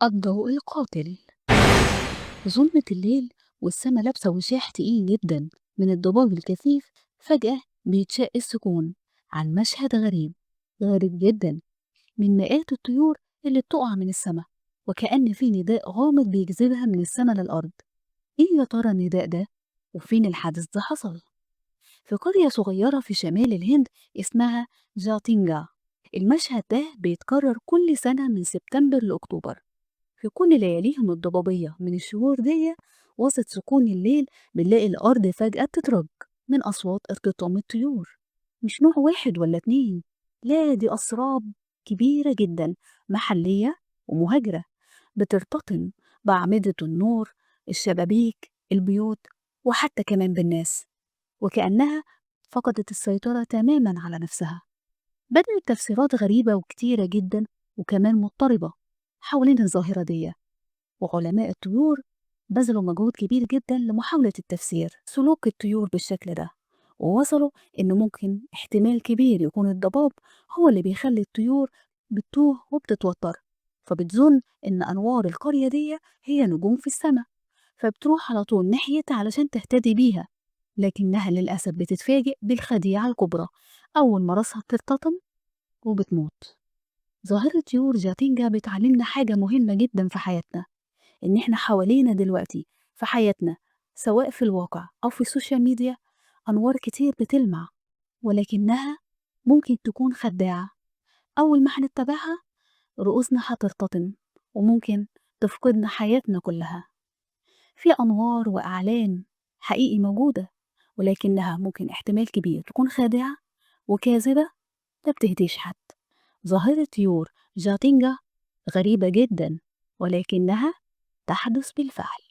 الضوء القاتل. ظلمة الليل والسما لابسة وشاح تقيل جدا من الضباب الكثيف، فجأة بيتشق السكون عن مشهد غريب غريب جدا من مئات الطيور اللي بتقع من السما، وكأن في نداء غامض بيجذبها من السما للأرض. إيه يا ترى النداء ده؟ وفين الحدث ده حصل؟ في قرية صغيرة في شمال الهند اسمها جاتينجا. المشهد ده بيتكرر كل سنة من سبتمبر لأكتوبر، في كل لياليهم الضبابية من الشهور دي. وسط سكون الليل بنلاقي الأرض فجأة بتترج من أصوات ارتطام الطيور، مش نوع واحد ولا اتنين، لا دي أسراب كبيرة جدا محلية ومهاجرة بترتطم بأعمدة النور، الشبابيك، البيوت، وحتى كمان بالناس، وكأنها فقدت السيطرة تماما على نفسها. بدأت تفسيرات غريبة وكتيرة جدا وكمان مضطربة حوالين الظاهرة دي، وعلماء الطيور بذلوا مجهود كبير جدا لمحاولة التفسير سلوك الطيور بالشكل ده، ووصلوا إنه ممكن احتمال كبير يكون الضباب هو اللي بيخلي الطيور بتتوه وبتتوتر، فبتظن إن أنوار القرية دي هي نجوم في السماء، فبتروح على طول ناحيتها علشان تهتدي بيها، لكنها للأسف بتتفاجئ بالخديعة الكبرى أول ما راسها بترتطم وبتموت. ظاهرة طيور جاتينجا بتعلمنا حاجة مهمة جدا في حياتنا، إن إحنا حوالينا دلوقتي في حياتنا سواء في الواقع أو في ال social media أنوار كتير بتلمع، ولكنها ممكن تكون خداعة. أول ما هنتبعها رؤوسنا هترتطم وممكن تفقدنا حياتنا كلها. في أنوار وأعلام حقيقي موجودة، ولكنها ممكن احتمال كبير تكون خادعة وكاذبة، ما بتهديش حد. ظاهرة طيور جاتينجا غريبة جدا، ولكنها تحدث بالفعل.